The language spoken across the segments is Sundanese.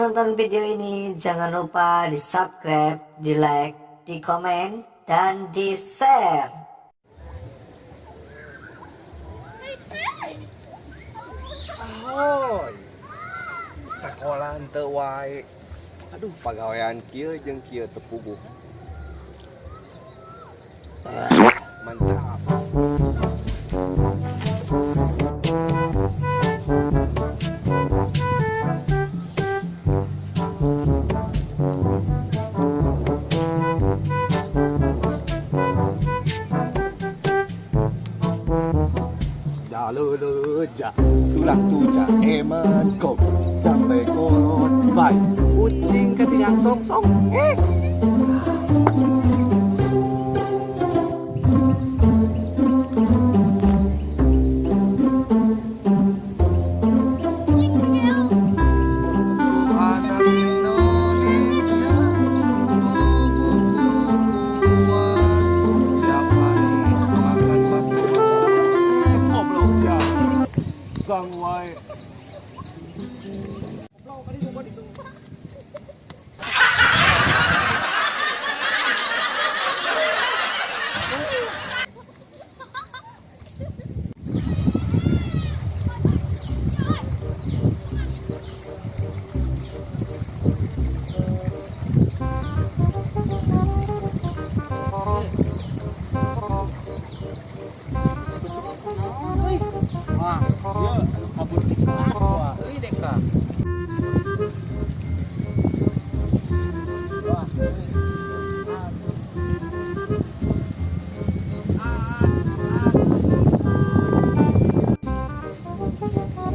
nonton video ini, jangan lupa di subscribe, di like, di komen, dan di share. Ahoy. Sekolah henteu wae. Aduh, pagawean kieu jeung kieu teu puguh. Mantap. Jaleleja tulang tuja eman kok sampai kolot bay kucing ketinggang song song eh. Anak Indonesia, tubuhku kuat, tiap hari makan bakwan. Eh, goblok ya. Gang wae. Goblok kali coba itu. Wah, ieu anu kabur di kelas wah, euy deka. Wah.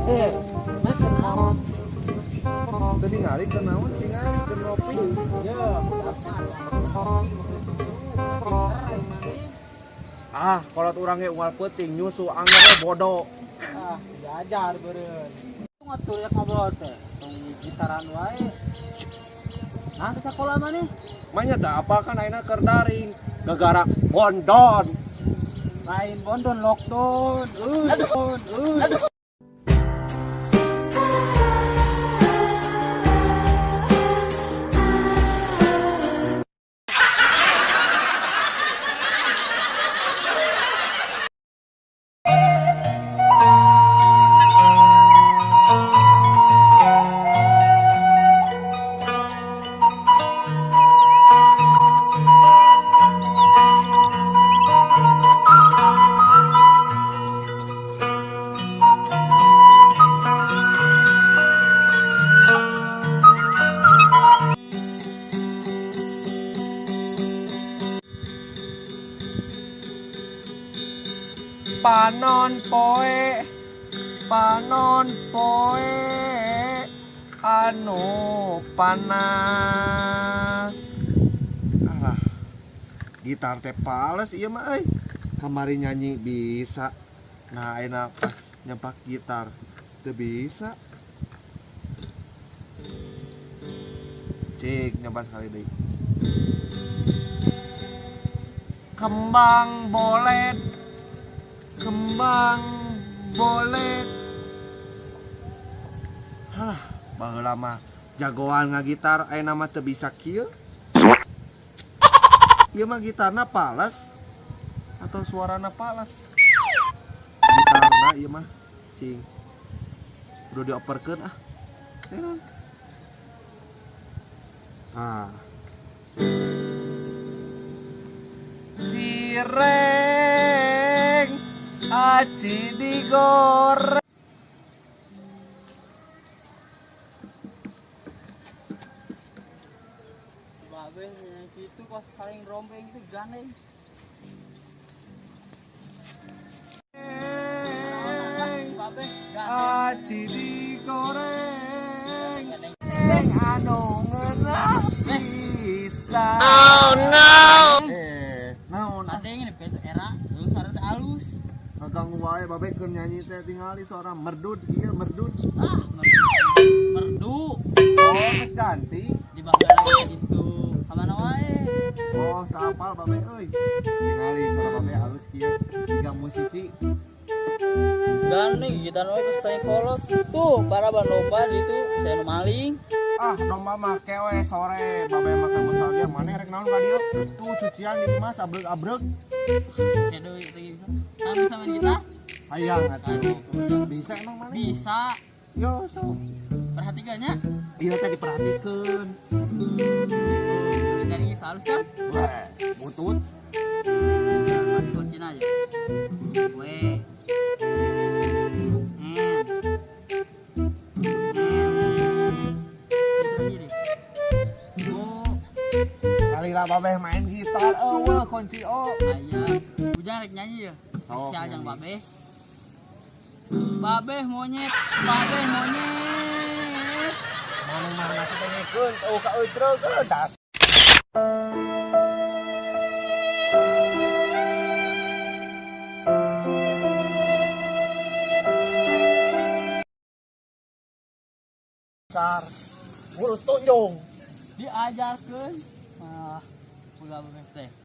Eh, mah naon? Teu ningali keur naon? Tingali keur ngopi. Ya, Ah, kolot urang ge unggal peuting nyusu angger we bodo. Ah, diajar beureun. Ngatur ya ngobrol teh, tong gitaran wae. Nah, ke sekolah maneh? Manya teh apa kan ayeuna keur daring gagara bondon. Lain bondon lockdown. Aduh, aduh. Panon poe, panon poe anu panas. Alah, gitar teh pales ieu mah euy. Kamari nyanyi bisa. Nah, ayeuna pas nyepak gitar teu bisa. Cik, nyoba sekali deui. Kembang bolet, kembang bolet. Halah, baheula mah jagoan ngagitar ayeuna mah teu bisa kieu. Ieu mah gitarna pales atau suarana pales. Gitarna ieu mah cing. Udah dioperkeun ah. Naon? Ah. Cireng aci digoreng. Babe gitu pas paling rombeng itu gandeng. Babe Aci digoreng. Anu ngeunah pisan. Oh no! Naon ah? Gandeng ini beda era, lu suara teh alus. Ngaganggu wae babe keur nyanyi teh tingali suara merdud kieu merdud. Ah, merdu. Merdu. Oh, geus ganti. Di baheula gitu. Kamana wae? Oh, tak apal babe euy. Tingali suara babe halus kieu. Tiga musisi. Gandeng gigitan wae pas saya kolot. Tuh, para ban lomba di itu saya nu maling. Ah, domba mah kewe sore, babe mah teu dia maneh rek naon ka dieu? Tuh cucian di imah sabreg-abreg. Kayak deui teh bisa. Ah, bisa main gitar? Hayang atuh. Aduh, Bisa emang maneh? bisa. Yo, so. Perhatikannya. Iya teh diperhatikeun. Gitar ini halus kan? Wah, butut. Ya, kunci aja. W N M terakhir. O. Salila babeh main gitar eueuh kunci O. Aya, Ujang rek nyanyi ya. Oh, Si Ajang nyanyi. Babeh. Babeh monyet, babeh monyet. Maneh mah nasi dengekeun eueuh ka eutreukeun das. Sar. Ngurus tunjung. Diajarkeun. Ah, ulah babeh teh.